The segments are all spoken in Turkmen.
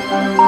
Salam,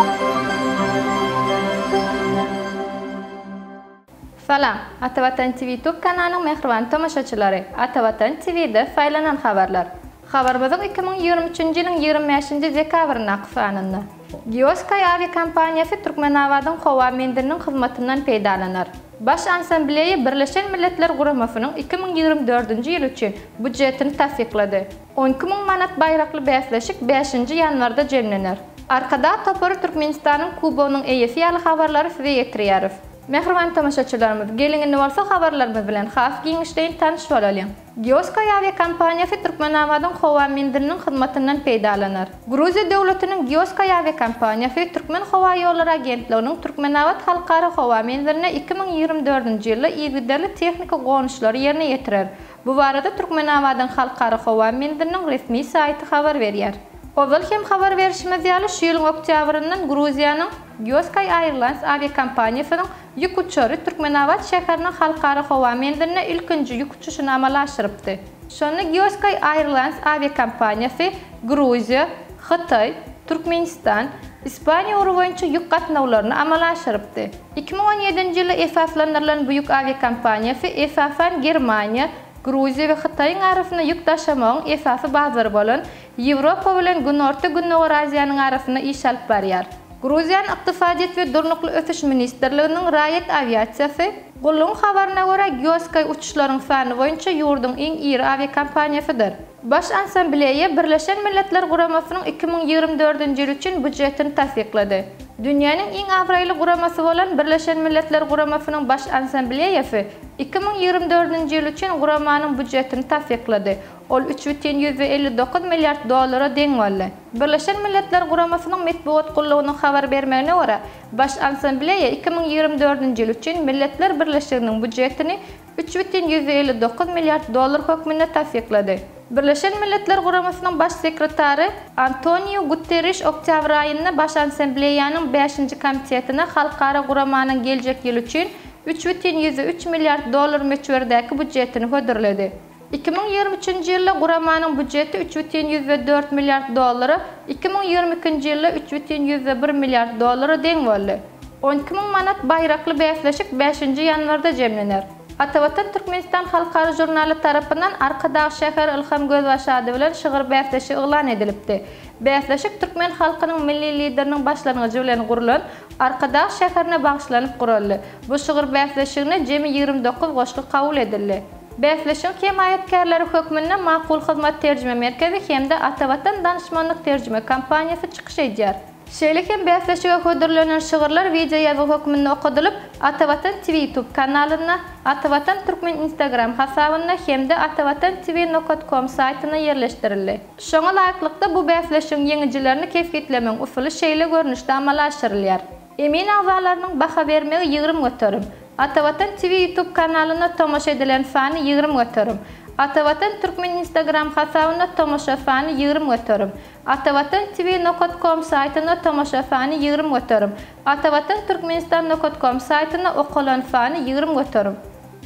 Atavatan TV YouTube kanalynyň mähriban tomaşaçylary! Atavatan TV-de saýlanan habarlar. Habarymyzyň 2023-nji ýylyň 25-nji dekabryndaky sanynda. Geosky awiakompaniýasy Türkmenabadyň howa menziliniň hyzmatyndan peýdalanar. Baş Assambleýa Birleşen Milletler Guramasynyň 2024-nji ýyl üçin býujetini tassyklady. 12 müň manat baýrakly bäsleşik bäşinji ýanwarda jemlener. Arkadag topary Türkmenistanyň Kubogynyň eýesi ýaly habarlary size ýetirýäris. Mähriban tomaşaçylarymyz, geliň indi bolsa habarlarymyz bilen has giňişleýin tanyş bolalyň. Geosky awiakompaniýasy Türkmenabadyň howa menziliniň hyzmatyndan peýdalanar. Gruziýa döwletiniň Geosky awiakompaniýasy Türkmenhowaýollary agentliginiň Türkmenabat halkara howa menziline 2024-nji ýylda yzygiderli tehniki gonuşlary ýerine ýetirer. Bu barada Türkmenabadyň halkara howa menziliniň resmi saýty habar berýär. Ozal hem habar berşimiz ýaly, şu ýylyň oktýabryndan Gruziýanyň Geosky Airlines awiakompaniýasynyň Ýük uçary Türkmenabat şäheriniň halkara howa menziline ilkinji ýük uçuşyny amala aşyrypdy. Şonda Geosky Airlines awiakompaniýasy Gruziýa, Hytaý, Türkmenistan, Ispaniýa ugry boýunça ýük gatnawlaryny amala aşyrypdy. 2017-nji ýylda esaslandyrylan bu ýük awiakompaniýasy esasan Germaniýa, Gruziýa we Hytaýyň arasynda ýük daşamagyň esasy bazary bolan Ýewropa bilen Günorta-Gündogar Aziýanyň arasynda iş alyp barýar. Gruziýanyň Ykdysadyýet we durnukly ösüş ministrliginiň raýat awiasiýasy gullugyň habaryna görä, Geosky uçuşlaryň sany boýunça ýurduň iň iri awiakompaniýasydyr. Baş Assambleýa Birleşen Milletler Guramasynyň 2024-nji ýyl üçin býujetini tassyklady. Dünýäniň iň abraýly guramasy bolan Birleşen Milletler Guramasynyň Baş Assambleýasy 2024-nji ýyl üçin guramanyň býujetini tassyklady. Ol 3,159 milliard dollara deň boldy. Birleşen Milletler Guramasynyň metbugat gullugynyň habar bermegine görä, Baş Assambleýa 2024-nji ýyl üçin Milletler Birleşiginiň býujetini 3,159 milliard dollar hökmünde tassyklady. Birleşen Milletler Guramasynyň Baş sekretary Antoniu Guterriş oktýabr aýynda Baş Assambleýanyň bäşinji komitetine halkara guramanyň geljek ýyl üçin 3,103 milliard dollar möçberdäki býujetini hödürledi. 2023-nji ýylda guramanyň býujeti 3,04 milliard dollara, 2022-nji ýylda 3,1 milliard dollara deň boldy. 12 müň manat baýrakly bäsleşik bäşinji ýanwarda jemlener. Atavatan Türkmenistan halkara žurnaly tarapyndan Arkadag şäheri ylham gözbaşy ady bilen şygyr bäsleşigi yglan edilipdi. Bäsleşik türkmen halkynyň Milli Lideriniň başlangyjy bilen gurlan Arkadag şäherine bagyşlanyp guraldy. Bu şygyr bäsleşigine jemi 29 goşgy kabul edildi. Bäsleşigiň hemaýatkärleri hökmünde Makul Hyzmat terjime merkezi hem-de Atavatan danyşmanlyk terjime kompaniýasy çykyş edýär. Şeýle hem bäsleşige hödürlenen şygyrlar wideoýazgy hökmünde okadylyp, Atavatan TV YouTube kanalynda, Atavatan Türkmen Instagram hasabynda hem-de Atavatan TV nokat kom saýtynda ýerleşdirildi. Şoňa laýyklykda bu bäsleşigiň ýeňijilerini kesgitlemegiň usuly şeýle görnüşde amala aşyrylýar. Emin agzalarynyň baha bermegi 20%. Atavatan TV YouTube kanalynda tomaşa edilen sany 20%. Atavatan Türkmen Instagram hasabynda tomaşa sany 20%. Atavatan TV nokat kom saýtynda tomaşa sany 20%. Atavatan Türkmenistan nokat kom saýtynda okalan sany 20%.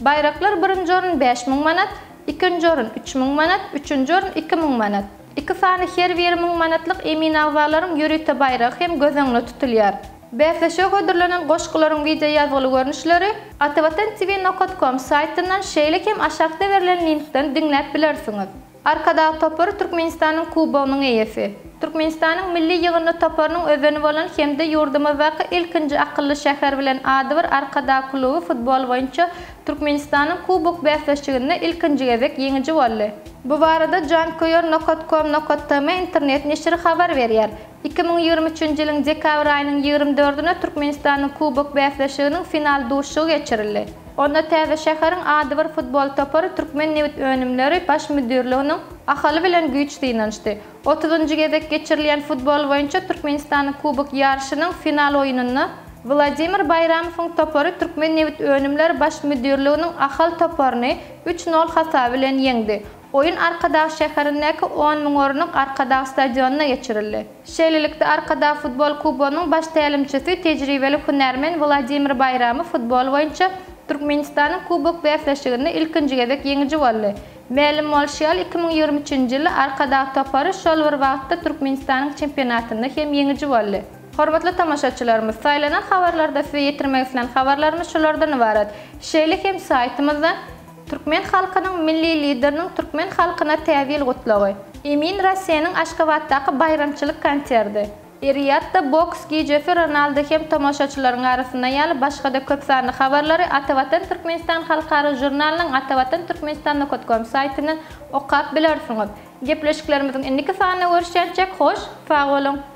Baýraklar birinji orun 5000 manat, ikinji orun 3000 manat, üçünji orun 2000 manat. Iki sany her biri 1000 manatlyk emin agzalaryň ýörite baýragy hem göz öňünde tutulýar. Bäsleşige hödürlenen goşgularyň wideo ýazgyly görnüşleri Atavatan TV nokat kom saýtyndan şeýle hem aşakda berlen linkden diňläp bilersiňiz. Arkadag topary Türkmenistanyň Kubogynyň eýesi. Türkmenistanyň milli ýygyndy toparynyň özeni bolan hem-de ýurdumyzdaky ilkinji akylly şäher bilen adybir Arkadag kluby futbol boýunça Türkmenistanyň Kubok bäsleşiginde ilkinji gezek ýeňiji boldy. Bu barada Janköýer nokat kom nokat tm internet neşiri habar berýär. 2023-nji ýylyň dekabr aýynyň 24-üne Türkmenistanyň Kubok bäsleşiginiň final duşuşygy geçirildi. Onda täze şäheriň adybir futbol topary Türkmennebitönümleri baş müdirliginiň Ahaly bilen güýç synanyşdy. Otuzynjy gezek geçirilýän futbol boýunça Türkmenistanyň Kubok ýaryşynyň final oýnunda Wladimir Baýramowyň topary Türkmennebitönümleri baş müdirliginiň Ahal toparyny üç nol hasaby bilen ýeňdi. Oýun Arkadag şäherindäki 10 müň orunlyk Arkadag stadionynda geçirildi. Şeýlelikde, Arkadag futbol kubogynyň baş tälimçisi, tejribeli hünärmen Wladimir Baýramow futbol boýunça Türkmenistanyň Kubok bäsleşiginde ilkinji gezek ýeňiji boldy. Mälim bolşy ýaly, 2023-nji ýylda Arkadag topary şol bir wagtda Türkmenistanyň çempionatynda hem ýeňiji boldy. Hormatly tomaşaçylarymyz, saýlanan habarlarda size ýetirmek islän habarlarymyz şulardan ybarat. Şeýle hem saýtymyzda Türkmen halkynyň Milli Lideriniň türkmen halkyna Täze ýyl gutlagy, Emin Rasseniň Aşgabatdaky baýramçylyk konserdi, Riýadda boks gijesi Ronaldo hem tomaşaçylaryň arasynda ýaly başga-da köp sanly habarlary Atavatan Türkmenistan halkara žurnalynyň Atavatan Türkmenistan nokat kom saýtyndan okap bilersiňiz. Gepleşiklerimiziň indiki sanynda görüşýänçäk hoş sag boluň!